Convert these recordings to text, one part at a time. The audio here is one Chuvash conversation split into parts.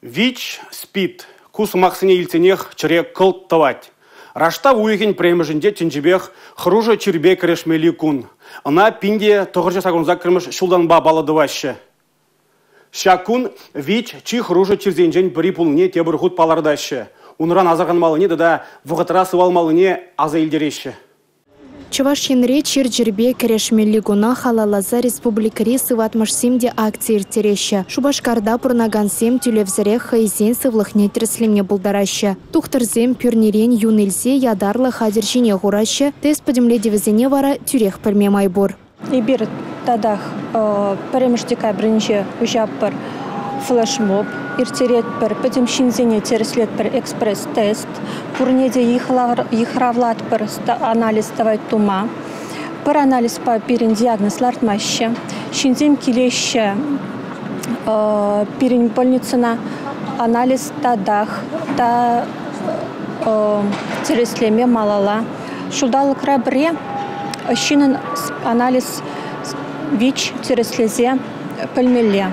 ВИЧ, СПИД ку сӑмахсене илтсенех чӗре кӑлт тӑвать. Раштав уйӑхӗн 1-мӗшӗнче тӗнчипех хӑрушӑ чирпе кӗрешмелли кун. Ӑна 1988-мӗш ҫултанпа паллӑ тӑваҫҫӗ. Ҫак кун ВИЧ чи хӑрушӑ чирсенчен пӗри пулнине тепӗр хут палӑртаҫҫӗ. Унран асӑрханмаллине тата вӑхӑтра сывалмаллине аса илтереҫҫӗ. Чӑваш Енре чир-чӗрпе кӗрешмелли куна халалласа республикӑри сыватмӑшсем те акци ирттереҫҫӗ. Шупашкарта пурӑнакансем тӳлевсӗрех хӑйсен сывлӑхне тӗрӗслеме пултараҫҫӗ. Тухтӑрсем пӳрнерен юн илсе ятарлӑ хатӗр ҫине хураҫҫӗ, тест пӗтӗмлетӗвӗсене вара тӳрех пӗлме май пур. Эпир татах 1 декабрӗнче уҫатпӑр флешмоб ирттеретпӗр, пӗтӗм ҫынсене тӗрӗслетпӗр экспресс-тест, пурне те йыхравлатпӑр анализ тӑвать тума. Пӗр анализпа пирӗн диагноз лартмаҫҫӗ. Ҫынсем килеҫҫӗ пирӗн больницӑна анализ татах та тӗрӗслеме малалла. Ҫулталӑкра пӗрре ҫыннӑн анализ ВИЧ тӗрӗслесе пӗлмелле.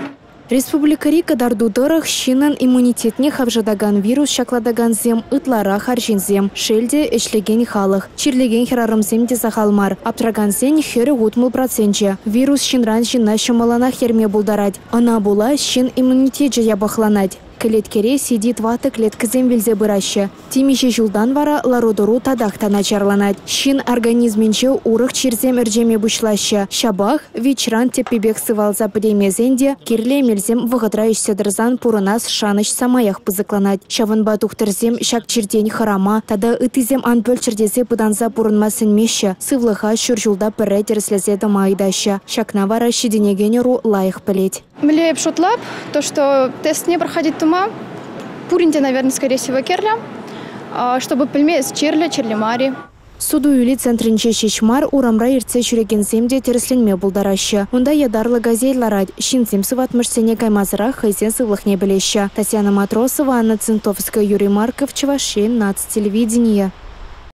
Республикӑри кӑтарту тӑрӑх ҫыннӑн иммунитетне хавшатакан вирус ҫаклатакансем ытларах арҫынсем. Шел те, ӗҫлекен халӑх. Чирлекен хӗрарӑмсем те сахал мар. Аптракансен 40-60 проценчӗ. Вирус ҫынран ҫынна ҫӑмӑллӑнах ерме пултарать. Ӑна пула ҫын иммунитечӗ япӑхланать. Кӗлеткере CD4 клеткӑсем вилсе пыраҫҫӗ. Темиҫе ҫултан вара лару-тӑру татах та начарланать. Ҫын организмӗнче урӑх чирсем ӗрчеме пуҫлаҫҫӗ. Ҫапах ВИЧран тӗппипех сывалса пӗтеймесен те кирлӗ эмелсем вӑхӑтра ӗҫсе тӑрсан пурӑнас шанӑҫ самаях пысӑкланать. Ҫавӑнпа тухтӑрсем ҫак чиртен хӑрама тата ыттисем ан пӗлччӗр тесе пытанса пурӑнма сӗнмеҫҫӗ, сывлӑха ҫур ҫулта пӗрре тӗрӗслесе тӑма ыйтаҫҫӗ. Ҫакна вара ҫитӗнекен ӑру лайӑх пӗлет. Мӗнле эп шутлап, то что тестне проходить тума пурин те, наверное, скорее всего, кирлӗ, чтобы пӗлме эс чирлӗ, чирлӗ мар-и. Суту-илӳ центрӗнче ҫеҫ мар, урамра иртсе ҫӳрекенсем те тӗрӗсленме пултараҫҫӗ. Унта ятарлӑ «Газель» ларать. Ҫынсем сыватмӑшсене каймасӑрах хӑйсен сывлӑхне пӗлеҫҫӗ. Татьяна Матросова, Анна Цинтовская, Юрий Марков, Чӑваш Ен, наци телевиденийӗ.